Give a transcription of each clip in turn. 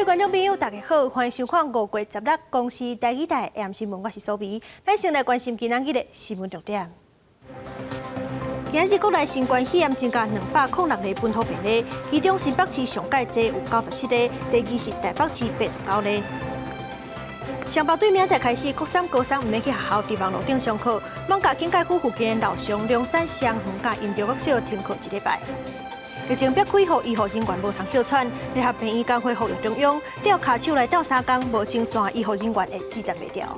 觀眾朋友，大家好，歡迎收看5月16公視台語台 AM 新聞，我是蘇眉。咱先來關心今仔日的新聞重點。今日國內新冠肺炎增加206例本土病例，其中新北市上蓋濟有97例，第二是台北市89例。雙北對明仔載開始，國三、高三毋免去學校佇網路頂上課。艋舺警戒區附近的老松、龍山、雙園佮鶯中國小停課一禮拜。疫情逼開，予醫護人員無通歇喘，聯合病院工會呼籲中央，吊跤手來鬥相共，無前線醫護人員會支持袂牢。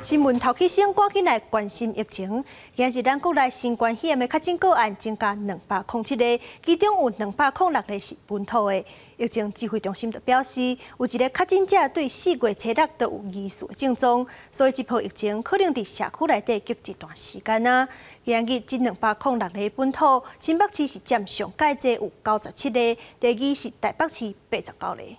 新聞頭起先，趕緊來關心疫情。今日咱國內新冠肺炎的確診個案增加207例，其中有206例是本土的。疫情指揮中心就表示，有一個確診者對4月初六就有疑似的症狀，所以這波疫情可能佇社區內底隔一段時間啊。今日這206例本土，新北市是佔上蓋濟有97例，第二是台北市89例。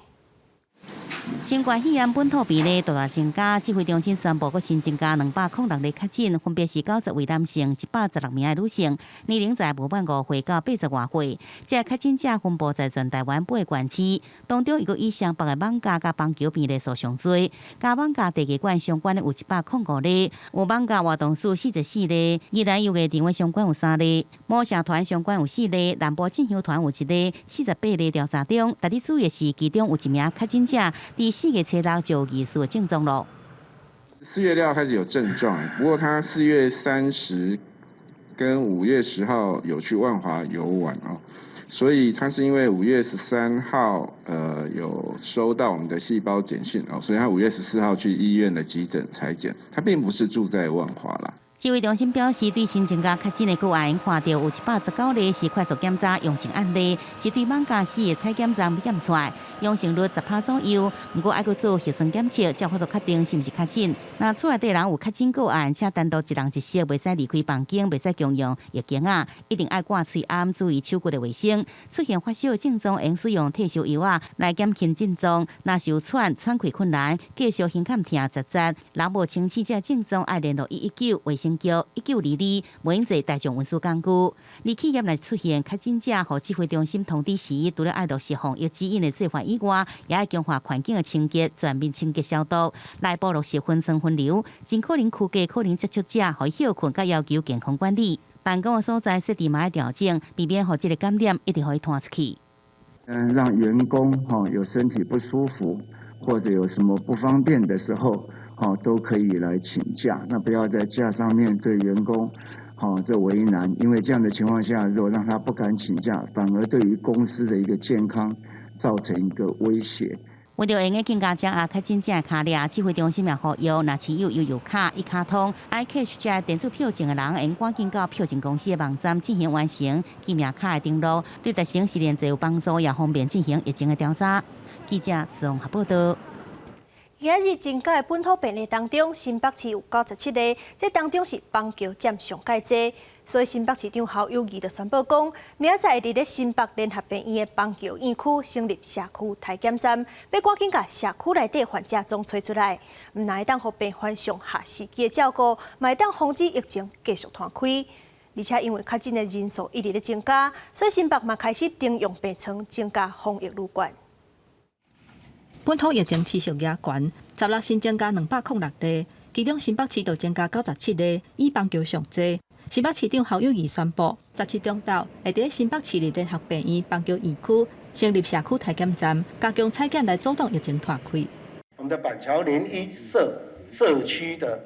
新冠肺炎本土病例大大增加，指揮中心宣布，閣新增加206例確診，分別是90位男性、116名的女性，年齡在無滿5歲到80外歲。這確診者分布在全台灣八個縣市，當中猶閣以雙北的艋舺佮板橋病例數上濟，佮艋舺地下館相關的有105例，有艋舺活動室44例，宜蘭遊藝場相關有三例，魔社團相關有四例，南部進香團有一例，48例調查中。值得注意的是，其中有一名確診者佇4月初六就有疑似症狀咯。 4月6號開始有症狀，不過他4月30跟5月10號有去萬華遊玩哦，所以他是因為5月13號有收到我們的細胞簡訊哦，所以他5月14號去醫院的急診採檢，他並不是住在萬華啦。指揮中心表示，對新增加確診的個案，看著有119例是快速檢查陽性案例，是對艋舺市的採檢站檢出來，陽性率10趴左右。毋過愛閣做核酸檢測，才有法度確定是毋是確診。若厝內底人有確診個案，請單獨一人一室，袂使離開房間，袂使共用浴巾仔，一定愛掛喙罨，注意手骨的衛生。出現發燒症狀，應使用退燒藥仔來減輕症狀。若是有喘、喘氣困難、繼續胸坎疼、窒窒，人無清醒這症狀，愛聯絡119衛生局1922，袂用坐大眾運輸工具。而企業若出現確診者，予指揮中心通知時，除了愛落實防疫指引的做法以外，也愛強化環境的清潔，全面清潔消毒，內部落實分層分流，盡可能區隔可能接觸者，予伊歇睏，佮要求健康管理。辦公的所在設置嘛愛調整，避免予這个感染一直予伊拖出去。讓員工哈有身體不舒服或者有什麼不方便的時候，都可以來請假。那不要在假上面對員工，這為難，因為這樣的情況下，如果讓他不敢請假，反而對於公司的一個健康造成一個威脅。為著會用更加掌握確診者的跤跡，指揮中心也呼籲，若持有悠遊卡、一卡通、iCash 這電子票證的人，會用趕緊到票證公司的網站進行完成記名卡的登錄，對達成實聯制有幫助，也方便進行疫情的調查。記者綜合報道。今日增加的本土病例當中，新北市有97例，這當中是板橋佔上蓋濟，所以新北市長侯友宜就宣布講，明仔載會佇咧新北聯合病院的板橋院區成立社區篩檢站，欲趕緊共社區內底患者總揣出來，毋但會當予病患上下時機的照顧，嘛會當防止疫情繼續拖開。而且因為確診的人數一直咧增加，所以新北嘛開始徵用病床，增加防疫旅館。本土疫情持續壓懸，16新增加206例，其中新北市就增加97例，以板橋上濟。新北市長侯友宜宣布，17中晝會佇新北市立聯合病院板橋院區成立社區篩檢站，加強採檢來阻擋疫情拖開。我們的板橋聯醫社區的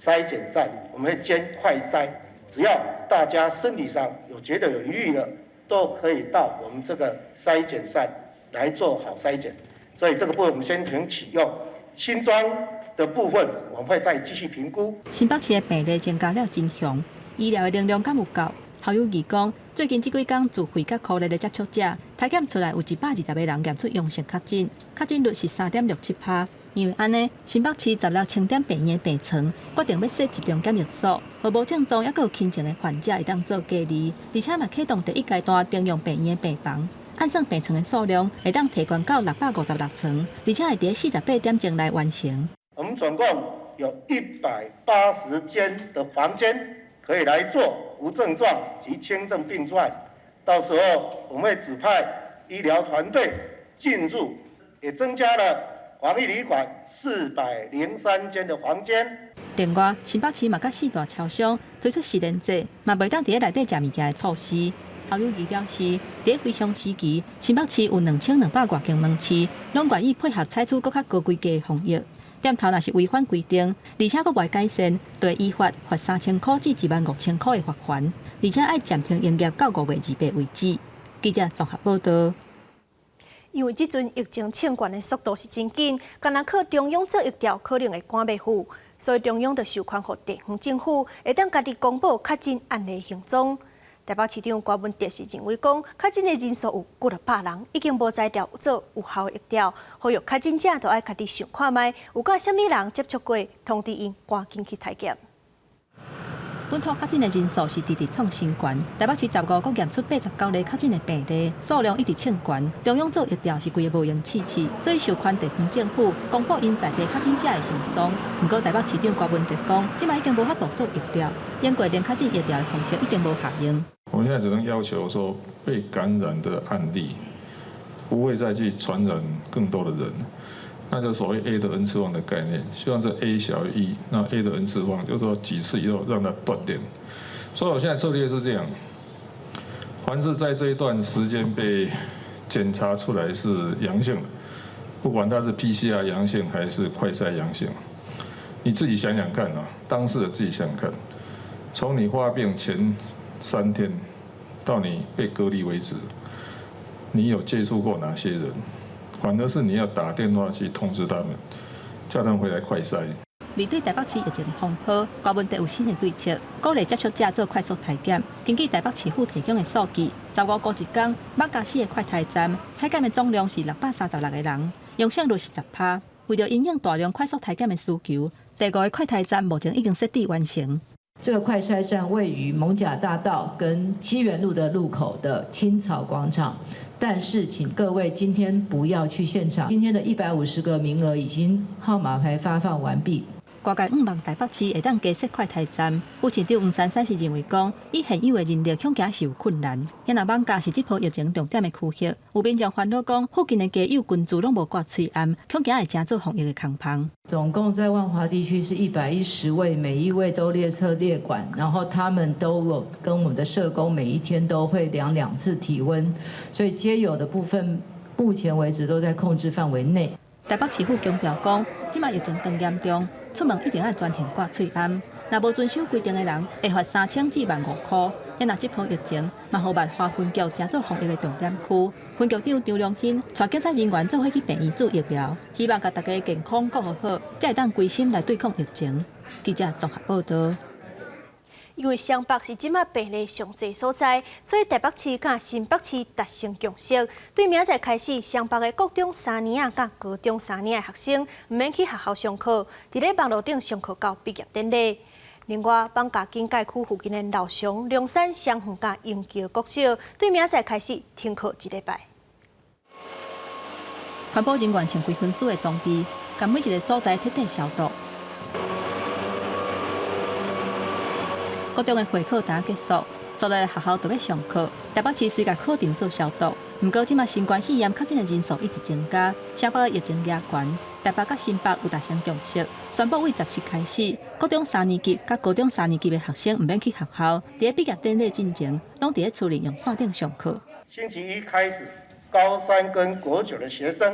篩檢站，我們會兼快篩，只要大家身體上有覺得有疑慮的，都可以到我們這個篩檢站來做好篩檢。所以這個部分我們先行啟用，新莊的部分我們會再繼續評估。新北市的病例增加了真兇，醫療的能量敢有夠？侯友宜講，最近這幾工自肺佮苦熱的接觸者，篩檢出來有120個人驗出陽性確診，確診率是3.67趴。因為按呢，新北市16清點病院的病床，決定欲設集中檢疫所，予無症狀猶閣有輕症的患者會當做隔離，而且嘛啟動第一階段徵用病院的病房。按算病床的數量會當提懸到656床，而且會佇48點鐘內完成。我們總共有180間的房間可以來做無症狀及輕症病患，到時候我們會指派醫療團隊進入，也增加了防疫旅館403間的房間。另外，新北市嘛佮四大超商推出實聯制，嘛袂當佇咧內底食物件的措施。侯友宜表示，佇咧非常時期，新北市有2200外間門市，攏願意配合採取閣較高規格的防疫。店頭若是違反規定，而且閣袂改善，就會依法罰3000箍至15,000箍的罰鍰，而且愛暫停營業到5月28為止。記者綜合報導。因為這陣疫情衝懸的速度是真緊，干焦靠中央做疫調可能會趕袂赴，所以中央就授權予地方政府會當家己公布確診案例行蹤。台北市長柯文哲是認為講，確診的人數有幾若百人，已經無才調做有效疫調，呼籲確診者都愛家己想看覓，有佮啥物人接觸過，通知𪜶趕緊去篩檢。本土確診的人數是直直創新懸，台北市15閣驗出89例確診的病例，數量一直衝懸。中央做疫調是規个無閒試試，所以授權地方政府公布𪜶在地確診者的行蹤。毋過台北市長柯文哲講，這擺已經無法度做疫調，因為連確診疫調的方式已經無效用。我們現在只能要求說，被感染的案例不會再去傳染更多的人。那就所謂 A 的 N 次方的概念，希望這 A 小於一，那 A 的 N 次方就是說幾次以後讓它斷鏈。所以我現在策略是這樣：凡是在這一段時間被檢查出來是陽性的，不管它是 PCR 陽性還是快篩陽性，你自己想想看啊，當事人自己想想看，從你發病前3天到你被隔離為止，你有接觸過哪些人？反而是你要打電話去通知他們，叫他們回來快篩。面對台北市疫情的風波，柯文哲有新的對策，鼓勵接觸者做快速篩檢。根據台北市府提供的數據，15號一工，艋舺四个快篩站採檢的總量是636個人，陽性率是10%。為著因應大量快速篩檢的需求，第五个快篩站目前已經設置完成。這個快篩站位於艋舺大道跟西園路的路口的青草廣場，但是請各位今天不要去現場。今天的150個名額已經號碼牌發放完畢。外界向望台北市會當加設快篩站，副市長黃珊珊是認為講，以現有的人力恐驚是有困難。遐若艋舺是這波疫情重點的區域，有民眾煩惱講，附近的街友群聚攏無掛喙罨，恐驚會成做防疫的空縫。總共在萬華地區是110位，每一位都列車列管，然後他們都有跟我們的社工每一天都會量兩次體溫，所以街友的部分目前為止都在控制範圍內。台北市府強調講，這擺疫情當嚴重，出門一定愛全程掛喙罨，若無遵守規定的人，會罰3000至15,000箍。遐若這波疫情，嘛予萬華分局成做防疫的重點區。分局長張良興帶警察人員做伙去病院注疫苗，希望共大家健康顧好，才會當規心來對抗疫情。記者綜合報導。因為雙北是這擺病例上濟所在，所以台北市佮新北市達成共識，對明仔載開始，雙北的國中三年仔佮高中三年仔的學生毋免去學校上課，佇咧網路頂上課到畢業典禮。另外，艋舺警戒區附近的老松、龍山、雙園佮鶯橋國小，對明仔載開始停課一禮拜。環保人員穿規身軀的裝備，共每一個所在徹底消毒。國中的會考剛結束，所來學校就欲上課。台北市雖共考場做消毒，毋過這擺新冠肺炎確診的人數一直增加，雙北疫情加懸。台北佮新北有達成共識，宣布對17開始，國中三年級佮高中三年級的學生毋免去學校，佇咧畢業典禮進前，攏佇咧厝裡用線頂上課。星期一開始，高三跟國九的學生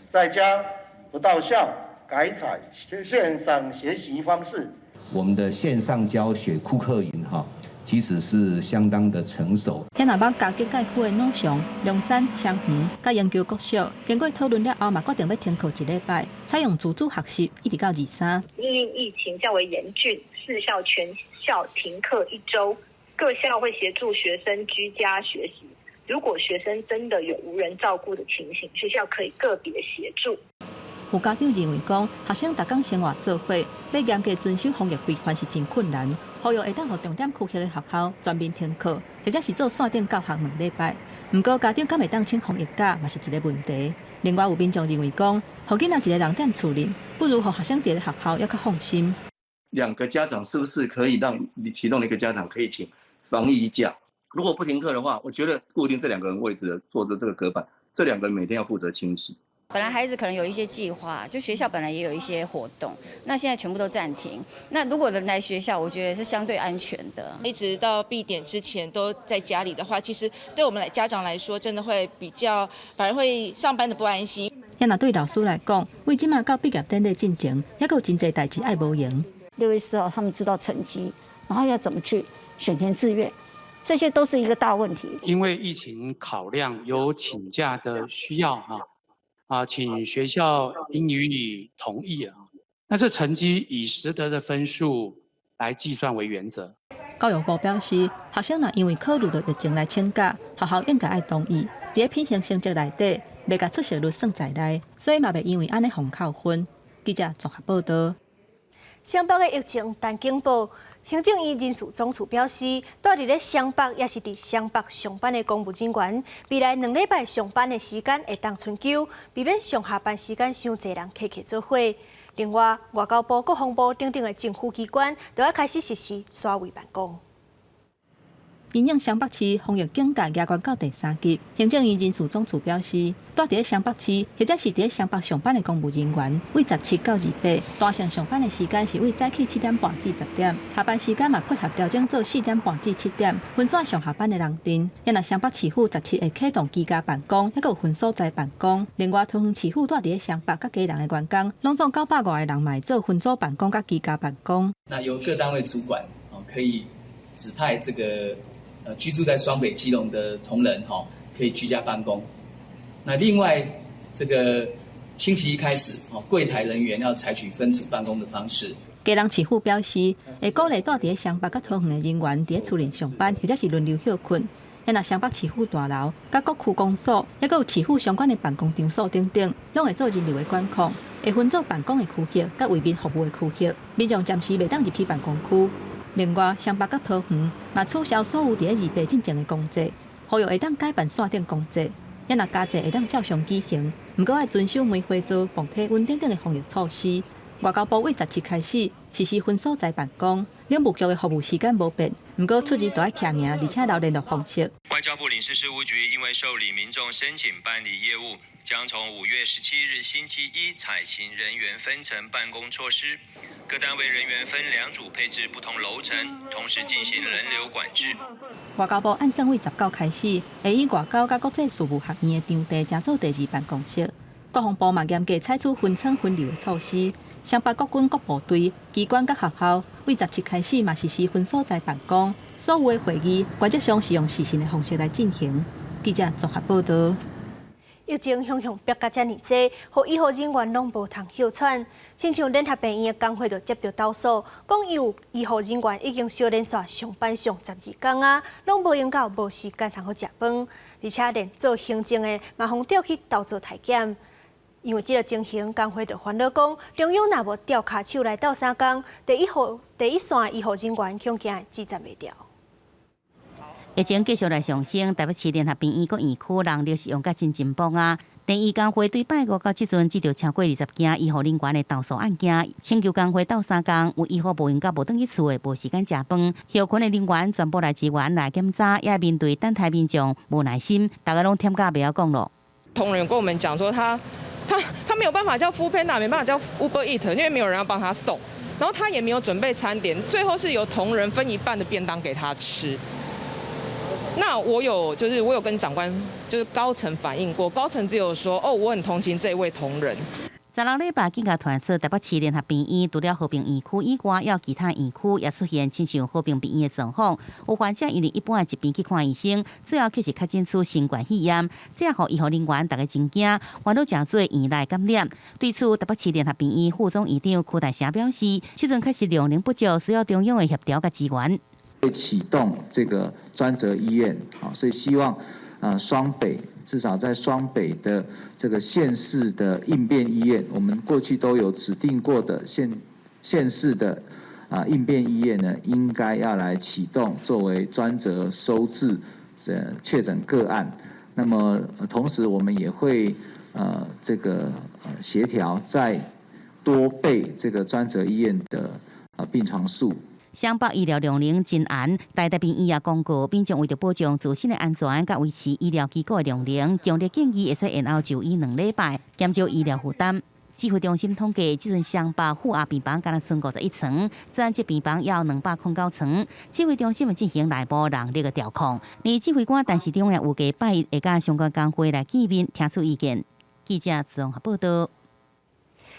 在家不到校，改採線上學習方式。我們的線上教學庫課營哈，其實是相當的成熟。遐若艋舺警戒區的老松、龍山、雙園、佮鶯橋國小，經過討論了後，嘛決定欲停課一禮拜，採用自主學習，一直到23。因疫情較為嚴峻，四校全校停課一週，各校會協助學生居家學習。如果學生真的有無人照顧的情形，學校可以個別協助。有家長認為講，學生逐工生活做伙，欲嚴格遵守防疫規範是真困難。呼籲會當予重點區域的學校全面停課，或者是做線頂教學兩禮拜。毋過家長敢會當請防疫假，嘛是一個問題。另外有民眾認為講，予囡仔一個人踮厝裡，不如予學生佇咧學校猶較放心。兩個家長是不是可以讓其中一個家長可以請防疫假？如果不停課的話，我覺得固定這兩個人位置坐著這個隔板，這兩個人每天要負責清洗。本來孩子可能有一些計劃，就學校本來也有一些活動，那現在全部都暫停。那如果人來學校，我覺得是相對安全的。一直到閉點之前都在家裡的話，其實對我們來家長來說，真的會比較，反而會上班的不安心。若對老師來講，為這馬到畢業典禮進前，猶閣有真濟代誌愛無閒。6月4號他們知道成績，然後要怎麼去選填志願，這些都是一個大問題。因為疫情考量，有請假的需要哈。啊，請學校應予以同意啊。那這成績以實得的分數來計算為原則。教育部表示，學生若因為考慮到疫情來請假，學校應該愛同意。佇品行成績內底，袂共出席率算在內，所以嘛袂因為按呢予扣分。記者綜合報道。雙北的疫情陳警報，行政院人事總處表示，蹛佇咧雙北抑是佇雙北上班的公務人員，未來2禮拜上班的時間會當春休，避免上下班時間傷濟人客客做伙。另外，外交部、國防部等等的政府機關，都要開始實施刷位辦公。因應雙北市防疫警戒加懸到第三級，行政院人事總處表示，蹛佇咧雙北市或者是佇咧雙北上班的公務人員，對17到28，彈性上班的時間是對早起7點半至10點，下班時間嘛配合調整做4點半至7點，分散上下班的人陣。若雙北市府十七會啟動居家辦公，猶閣有分所在辦公。另外，桃園市府蹛佇咧雙北佮基隆的員工，攏總900外个人嘛會做分組辦公佮居家辦公。那由各單位主管哦，可以指派這個居住在雙北基隆的同仁哈，可以居家辦公。那另外，這個星期一開始，哦，櫃檯人員要採取分組辦公的方式。基隆市府表示，會鼓勵蹛佇咧雙北佮桃園的人員佇咧厝內上班，或者是輪流歇睏。若雙北市府大樓、佮各區公所，猶閣有市府相關的辦公場所等等，攏會做人流的管控，會分做辦公的區域，佮為民服務的區域，民眾暫時袂當入去辦公區。另外，雙北佮桃園嘛取消所有佇咧28進前的工作，呼籲會當改辦線頂工作，若加濟會當照常舉行，毋過愛遵守梅花座、磅體溫等等的防疫措施。外交部對十七開始實施分所在辦公，領務局的服務時間無變，毋過出入都愛簽名，而且留聯絡方式。外交部領事事務局因為受理民眾申請辦理業務，將從5月17日星期一採行人員分層辦公措施，各單位人員分兩組配置不同樓層，同時進行人流管制。外交部按算對19開始，會以外交佮國際事務學院的場地，成做第二辦公室。國防部嘛嚴格採取分艙分流的措施。雙北國軍各部隊、機關佮學校，對十七開始嘛實施分所在辦公，所有的會議原則上是用視訊的方式來進行。記者綜合報道。疫情雄雄逼甲遮爾濟，予醫護人員攏無通歇喘。親像聯合病院的工會就接著投訴，講有醫護人員已經相連續上班上12工啊，攏無閒到無時間通好食飯，而且連做行政的嘛予調去鬥做體檢。因為這個情形，工會就煩惱講，中央若無調跤手來鬥相共，第一線醫護人員恐驚支撐袂牢。疫情繼續來上升，台北市聯合病院各院區人力是用甲真緊繃啊。第醫工會對拜五到這陣接著超過20件醫護人員的投訴案件，請求工會鬥相共，有醫護無閒佮無轉去厝的，無時間食飯，歇睏的人員全部來支援來檢查，也面對等待民眾無耐心，逐個攏忝甲袂曉講囉。同仁跟我們講說他沒有辦法叫 foodpanda，沒辦法叫 Uber Eats，因為沒有人要幫他送，然後他也沒有準備餐點，最後是由同仁分一半的便當給他吃。那我有就是我有跟長官就是高層反映過，高層只有說哦，我很同情這位同仁。 16禮拜警察傳出台北市聯合病院除了和平院區以外，猶有其他院區也出現親像和平病院的狀況。有患者因為一般的疾病去看醫生，最後卻是確診出新冠肺炎，這予醫護人員逐家真驚，煩惱誠濟院內感染。對此，台北市聯合病院副總院長柯大成表示，這陣確實量能不足，需要中央的協調佮支援。會啟動這個專責醫院，所以希望雙北至少在雙北的這個縣市的應變醫院，我們過去都有指定過的縣市的應變醫院呢，應該要來啟動作為專責收治確診個案。那麼同時我們也會這個協調再多備這個專責醫院的病床數。雙北醫療量能真嚴，台大病院也公告，民眾為著保障自身的安全，佮維持醫療機構的量能，強烈建議會使延後就醫兩禮拜，減少醫療負擔。指揮中心統計，這陣雙北負壓病房敢若剩51床，專責病房猶有209床。指揮中心會進行內部人力的調控。而指揮官陳時中也預計拜一會佮相關工會來見面，聽取意見。記者綜合報道。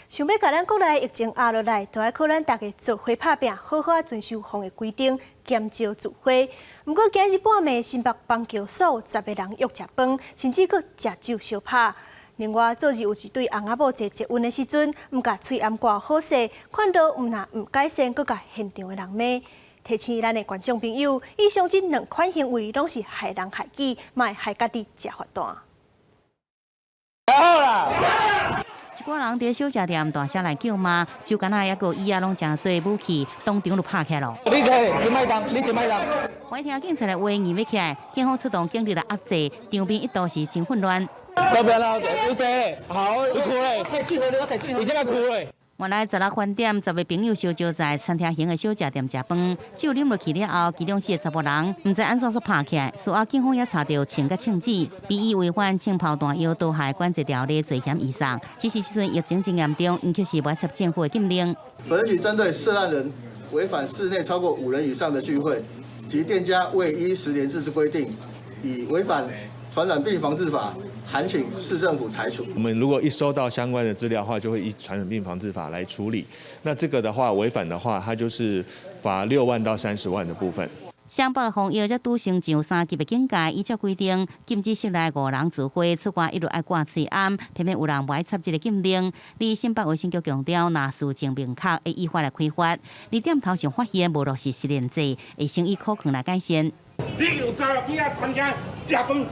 想欲共咱國內疫情壓落來，就愛靠咱大家做伙拍拚，好好遵守防疫規定，減少聚會。毋過今日半暝，新北板橋所有10個人約食飯，甚至閣食酒相拍。另外，昨日有一對翁仔某坐捷運的時陣，毋共喙罨掛好勢，勸導毋但毋改善，閣共現場的人罵。提醒咱的觀眾朋友，以上這兩款行為攏是害人害己，嘛會害家己食罰單。好啦！一寡人佇小食店大聲來叫罵，酒矸仔抑閣椅仔攏誠濟武器，當場就拍起來囉。你這是麥當，你是麥當。我聽警察的話硬欲起來，警方出動警力來壓制，場面一度是真混亂。這邊啦，有這好，有哭嘞，你這個哭嘞。原來十六飯店十個朋友相招在餐廳型的小食店食飯，酒啉落去了後，其中四個查埔人毋知按怎煞拍起來，事後警方也查著槍佮槍支，被以違反槍炮彈藥刀械管制條例罪嫌移送。只是這陣疫情真嚴重，𪜶卻是無愛插政府的禁令。本局針對涉案人違反室內超過五人以上的聚會及店家未依實聯制之規定，以違反傳染病防治法，函請市政府裁處。我們如果一收到相關的資料的話，就會依傳染病防治法來處理。那這個的話，違反的話，它就是罰6萬到30萬的部分。雙北防疫才拄升上三級的警戒，依照規定，禁止室內五人聚會，出外一律愛掛喙罨，偏偏有人無愛插這個禁令。而新北衛生局強調，若事證明確，會依法來開罰。而店頭上發現無落實實聯制，會先以苦勸來改善。你有走去遐餐廳食飯，莫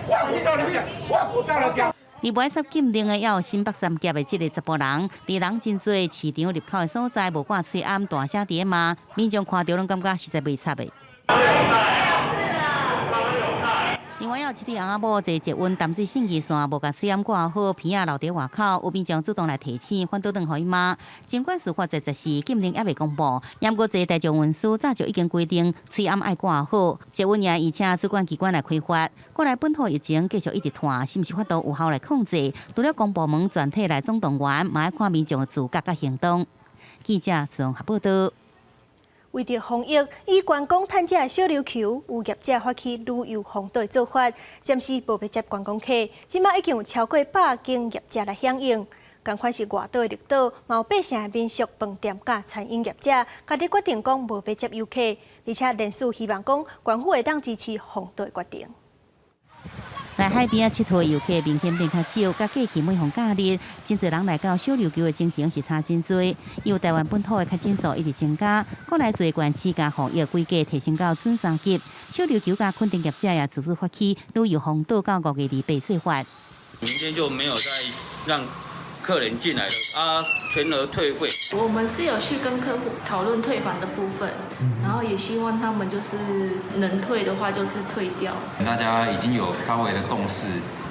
我不走來食，我不走來食。而無愛插禁令的，也有新北三峽的這个查埔人，佇人真濟市場入口的所在，無掛喙罨，大聲佇咧罵，民眾看著攏感覺實在袂插的。另外，有一對翁仔某坐捷運淡水信義線，無共喙罨掛好，鼻仔留佇外口，有民眾主動來提醒，反倒轉予伊罵。儘管事發在十四，禁令猶未公布，毋過這大眾運輸早就已經規定喙罨愛掛好，捷運也已請主管機關來開罰。過來本土疫情繼續一直拖，是毋是法度有效來控制？除了公部門全體來總動員，嘛愛看民眾的自覺佮行動。記者綜合報道。為著防疫，以觀光趁食的小琉球，有業者發起旅遊封島做法，暫時無欲接觀光客。這馬已經有超過百間業者來響應。仝款是外島的綠島，嘛有八成的民宿、飯店佮餐飲業者，家己決定講無欲接遊客，而且連署希望講縣府會當支持封島的決定。來海邊仔𨑨迌遊客明顯變較少，佮過去每逢假日，真濟人來到小琉球的情形是差真濟。因為台灣本土的確診數一直增加，國內濟縣市共防疫規格提升到準三級，小琉球佮墾丁業者也自主發起旅遊封島到5月28做法。明天就沒有再讓客人進來了啊，全額退費。我們是有去跟客戶討論退房的部分，然後也希望他們就是能退的話就是退掉。大家已經有稍微的共識，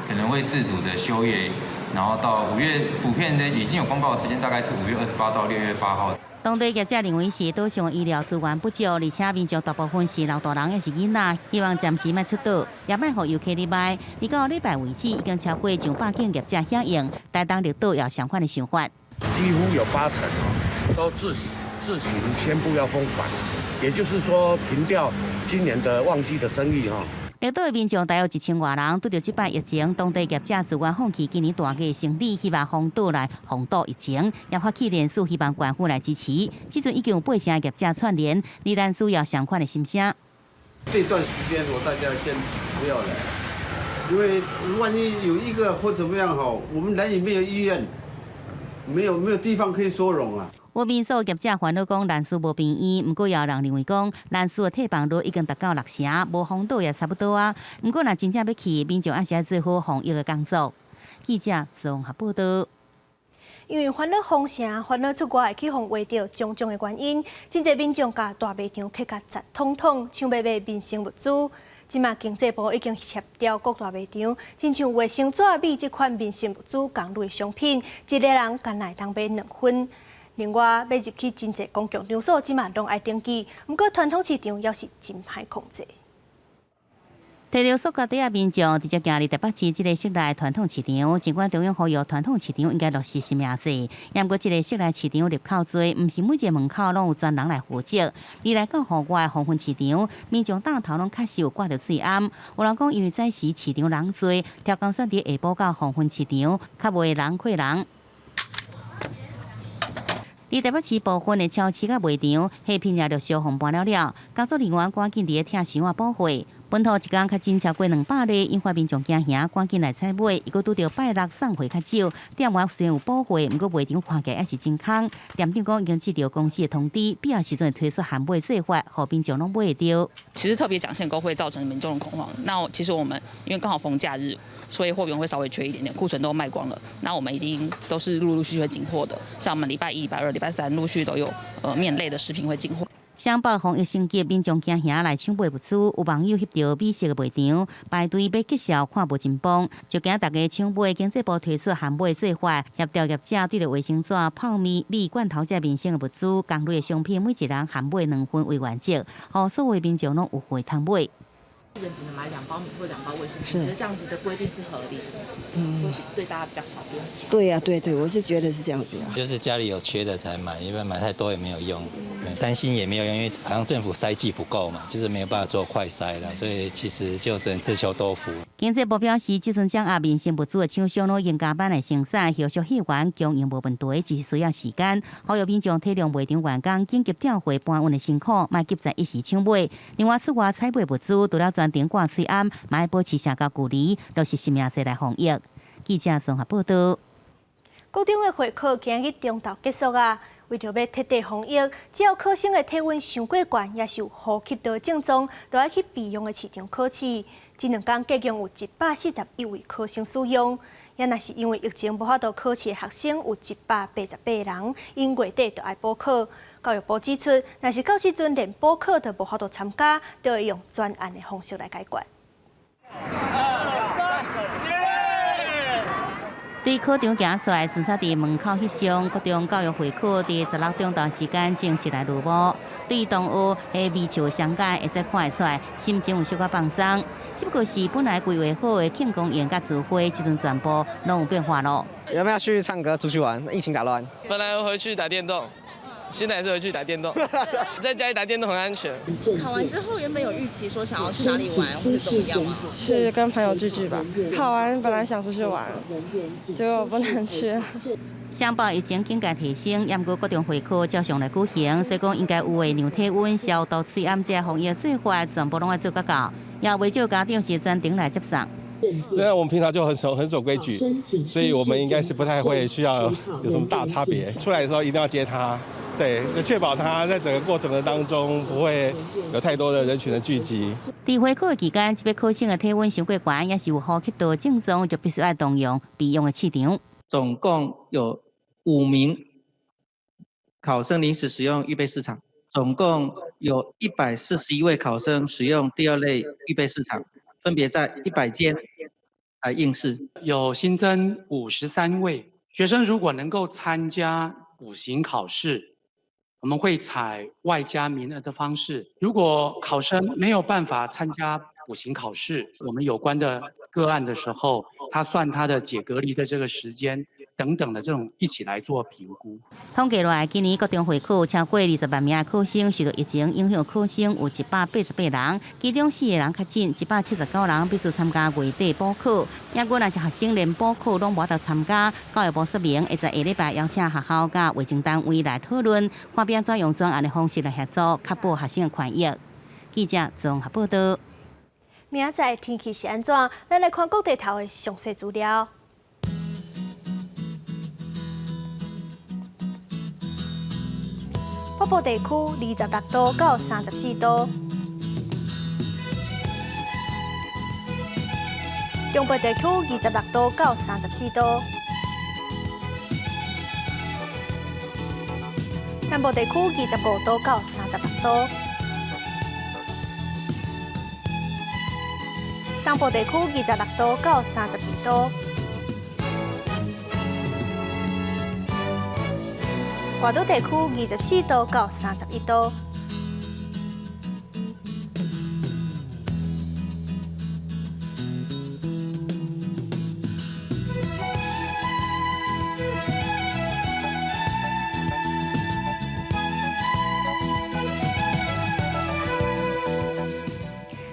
可能會自主的休業，然後到五月普遍的已經有公告的時間，大概是5月28到6月8號。當地業者認為是島上醫療資源不足，而且民眾大部分是老大人，抑是囡仔，希望暫時莫出島，也莫予遊客入來。而到禮拜為止，已經超過上百間業者響應，台東綠島也有相款的想法。幾乎有八成都自行宣布要封館，也就是說停掉今年的旺季的生意哈。綠島的民眾大約1000外人，拄著這擺疫情，當地業者自願放棄今年大額生意，希望封島來防堵疫情，也發起連署希望縣府來支持。這陣已經有八成業者串聯，仍然需要相款的心聲。這段時間我大家先不要來，因為萬一有一個或怎麼樣吼，我們蘭嶼沒有醫院，沒有地方可以收容啊。有民宿業者煩惱講，蘭嶼無病院，毋過也有人認為講，蘭嶼的退房率已經達到六成，無封島也差不多啊。毋過若真正欲去，民眾還是愛做好防疫的工作。記者綜合報道。因為煩惱封城、煩惱出外會去予畫著種種的原因，真濟民眾共大賣場客共雜統統，搶欲買民生物資。這馬經濟部已經協調各大賣場，親像衛生紙、米這款民生物資仝類商品，一个人干焦會當買兩份。另外，欲入去真濟公共場所，這馬攏愛登記，毋過傳統市場猶是真歹控制。提著塑膠袋仔民眾直接行入台北市這个室內傳統市場，儘管中央呼籲傳統市場應該落實實名制，毋過這个室內市場入口濟，毋是每一个門口攏有專人來負責。二來到戶外黃昏市場，民眾擔頭攏確實有掛著喙罨。有人講，因為早時市場人濟，刁工選佇下晡到黃昏市場，較袂人擠人。佇台北市部分的超市佮賣場，貨品也陸續予搬了了，工作人員趕緊佇咧拆箱仔補貨。本土一工確診超過200例，引發民眾驚嚇，趕緊來採買。伊閣拄著拜六送貨較少，店員雖然有補貨，毋過賣場看起來猶是真空。店長講已經接著公司的通知，必要時陣會推出限買做法，予民眾攏買會著。其實特別講限購會造成民眾的恐慌。那其實我們因為剛好逢假日，所以貨源會稍微缺一點點，庫存都賣光了。那我們已經都是陸陸續續會進貨的，像我們禮拜一、禮拜二、禮拜三陸續都有麵類的食品會進貨。雙北防疫升級，民眾驚嚇來搶買物資，有網友翕著美食的賣場排隊買結數，看無真崩，就驚大家搶買。經濟部推出限買做法，協調業者對著衛生紙、泡麵、米罐頭這民生的物資，同類的商品，每一人限買兩份為原則，予所有民眾攏有貨通買。一人只能買兩包米或兩包衛生紙，覺得這樣子的規定是合理的，會對大家比較好，不用搶。對呀，對對，我是覺得是這樣子。就是家裡有缺的才買，因為買太多也沒有用，擔心也沒有用，因為好像政府篩劑不夠嘛，就是沒有辦法做快篩了，所以其實就只能自求多福。經濟部表示，這陣掌握民生物資的廠商攏應加班來生產，後續貨源供應無問題，只是需要時間。呼籲民眾體諒賣場員工緊急調貨搬運的辛苦，莫急在一時搶買。另外，出外採買物資，除了專程掛喙罨，嘛愛保持社交距離，落實實名制來防疫。記者綜合報導。高中的會考今日中晝結束啊！為著欲徹底防疫，只要考生的體溫傷過懸，抑是有呼吸道症狀，都愛去備用的試場考試。這兩工計共有141位考生使用，也若是因為疫情無法度考試的學生有188人，𪜶月底就愛補考。教育部指出，若是到時陣連補考都無法度參加，就會用專案的方式來解決。對考場行出來，順煞佇門口翕相。國中教育會考佇16中晝時間正式來落幕。對同學彼微笑相解，會使看會出來，心情有小可放鬆。只不過是本來規劃好的慶功宴佮聚會，這陣全部攏有變化咯。有沒有去唱歌、出去玩？疫情打亂。本來回去打電動，現在還是回去打電動。在家裡打電動很安全。考完之後，原本有預期說想要去哪裡玩或者怎麼樣嗎？去跟朋友聚聚吧。考完本來想出去玩，結果不能去。雙北疫情警戒提升，毋過國中會考照常來舉行，所以講應該有的量體溫、消毒、喙罨這防疫做法，全部攏愛做甲到，也袂少家長是專程來接送。雖然我們平常就很守規矩，所以我們應該是不太會需要有什麼大差別。出來的時候一定要接他，對，確保他在整個過程的當中不會有太多的人群的聚集。佇會考期間，這筆考生的體溫傷過懸，抑是有呼吸道症狀，就必須愛動用備用的試場。總共有5名考生臨時使用預備試場，總共有141位考生使用第二類預備試場。分別在100間來應試，有新增53位學生，如果能夠參加補習考試，我們會採外加名額的方式。如果考生沒有辦法參加補習考試，我們有關的個案的時候，他算他的解隔離的這個時間等等的這種一起來做評估。統計落來，今年國中會考超過20萬名考生受到疫情影響，考生有188人，其中四個人確診，179人必須參加月底補考。抑閣若是學生連補考攏無法度參加，教育部說明會在下禮拜邀請學校佮衛生單位來討論，看欲按怎用專案的方式來協助，確保學生的權益。記者綜合報導。明仔載天氣是按怎？咱來看各地頭的詳細資料。北部地區26度到34度，中部地區26度到34度，南部地區25度到36度，東部地區26度到32度。外島地區24度到31度。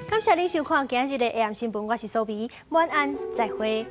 感謝您收看今日的 AM 新聞，我是蘇美，晚安，再會。